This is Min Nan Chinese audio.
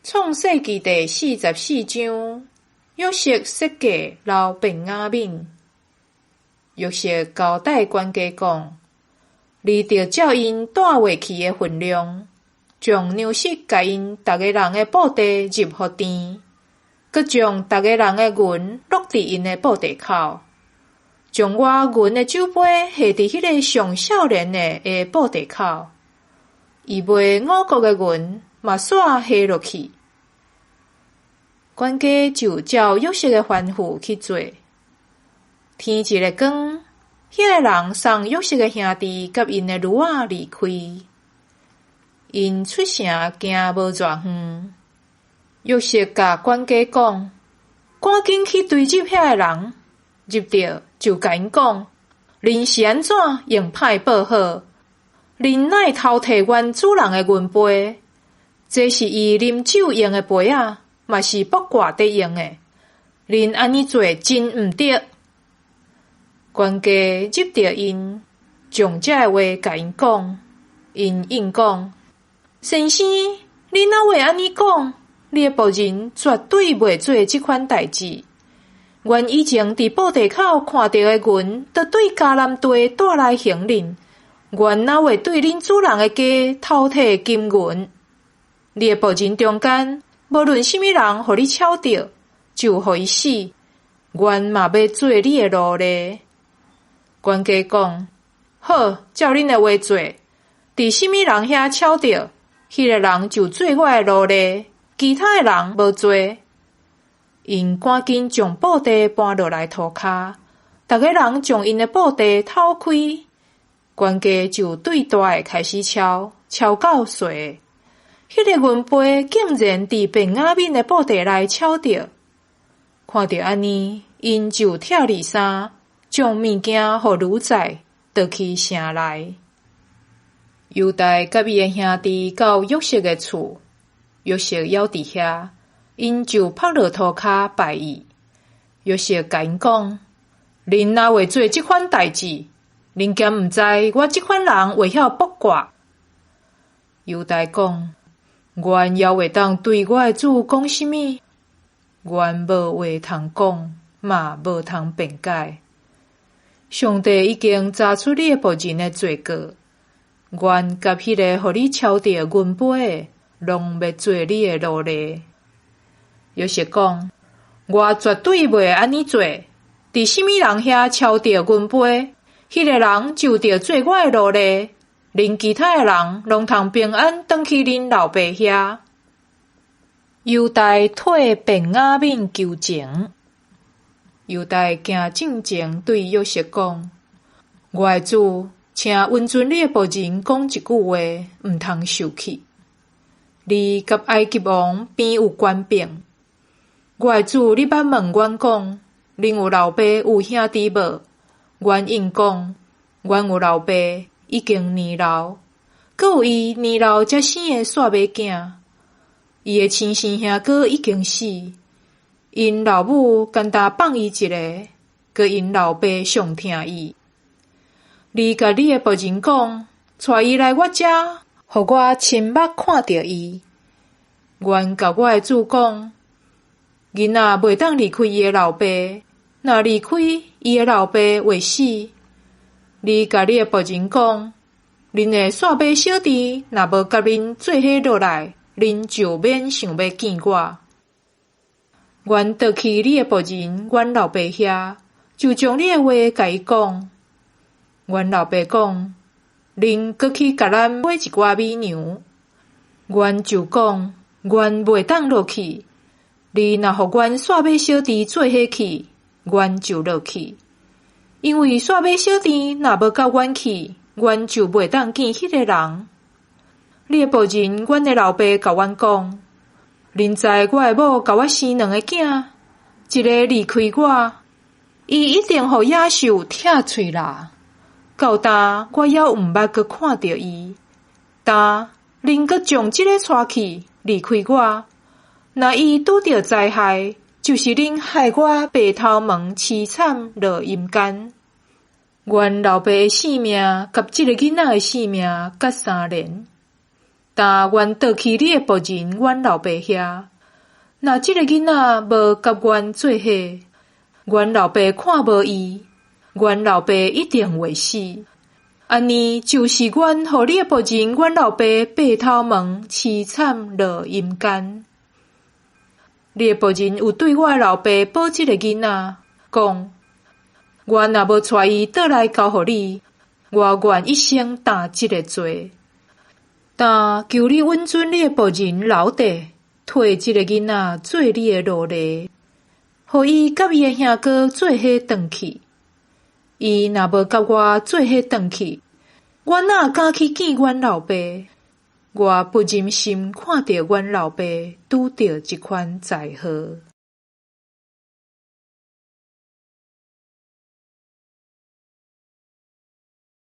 創世記第44章，約瑟設計撈便雅憫。約瑟交代管家講：你著照𪜶帶話去的份量，將糧食共𪜶逐个人的布袋入予甜，閣將逐个人的銀落佇𪜶的布袋口，將我銀的酒杯下佇彼个上少年的的布袋口。伊賣五穀的銀嘛煞下落去。管家就照約瑟的吩咐去做。天一个光，遐个人送約瑟的兄弟佮𪜶的驢仔離開。𪜶出城行無偌遠，約瑟共管家講：趕緊去追入遐个人，入著就共𪜶講：恁是按怎用歹報好？恁哪會偷提阮主人的銀杯？這是伊啉酒用的杯仔，嘛是卜卦佇用的。恁按呢做真毋著。管家入著𪜶，將這个話共𪜶講，𪜶應講：先生，你哪會按呢講？你的僕人絕對袂做這款代誌。阮以前佇布袋口看著的銀，都對迦南地帶來還恁。阮哪會對恁主人的家偷提金銀？你的僕人中間，無論啥物人予你撨著，就予伊死。阮嘛欲做你的奴隸。管家講：好，照恁的話做。佇啥物人遐撨著，彼个人就做我的奴隸，其他的人無罪。𪜶趕緊將布袋搬落來塗跤，逐个人將𪜶的布袋敨開，管家就對大的開始敲，敲到細的。彼个銀杯竟然佇便雅憫的布袋內撨著，看著按呢，𪜶就拆離衫，將物件予驢載，倒去城內。猶大佮伊的兄弟到約瑟的厝，約瑟猶佇遐，𪜶就伏落塗跤拜伊。約瑟共𪜶講：恁哪會做這款代誌？恁敢毋知我這款人會曉卜卦？猶大講：阮猶會當對我的主講啥物？阮無話通講，嘛無通辯解。上帝已經查出你的僕人的罪過，阮佮彼个予你撨著銀杯的，攏欲做你的奴隸。約瑟講：我絕對袂按呢做。佇啥物人遐撨著銀杯，彼个人就著做我的奴隸。恁其他的人攏通平安轉去恁老爸遐。猶大替便雅憫求情。猶大行進前對約瑟講：我的主，請允准你的僕人講一句話，毋通受氣。你佮埃及王邊有權柄。我的主，你捌問阮講：恁有老爸有兄弟無？阮應講：阮有老爸，已經年老，閣有伊年老才生的細尾囝。伊的親生兄哥已經死，𪜶老母干焦放伊一个，閣𪜶老爸上疼伊。你共你的僕人講，帶伊來我遮，予我親目看著伊。阮共我的主講，囡仔袂當離開伊的老爸，若離開，伊的老爸會死。你共你的僕人講，恁的細尾小弟若無佮恁做伙落來，恁就免想欲見我。阮倒去你的僕人阮老爸遐，就將你的話共伊講。阮老爸講，恁閣去共咱買一寡米糧。阮就講，阮袂當落去。你若予阮細尾小弟做伙去，阮就落去。因為細尾小弟若無佮阮去，阮就袂當見彼个人。你的僕人，阮的老爸共阮講，恁知我的某共我生兩个囝，一个離開我，伊一定予野獸拆喙啦。到今我猶毋捌閣看著伊。今恁閣將這个帶去，離開我，若伊拄著災害，就是恁害我白頭毛淒慘落陰間。阮老爸的性命佮這个囡仔的性命結相連。今阮倒去你的僕人阮老爸遐，若這个囡仔無佮阮做伙，阮老爸看無伊，阮老爸一定會死。按呢就是阮予你的僕人阮老爸白頭毛淒慘落陰間。你的僕人有對我的老爸保這個囡仔，講：我若無帶伊倒來交予你，我願一生擔這个罪。但求你允准你的僕人留低，替這个囡仔做你的奴隸，予伊佮伊的兄哥做伙轉去。伊若無佮我做伙轉去，我哪敢去見阮老爸？我不忍心看著阮老爸拄著這款災禍。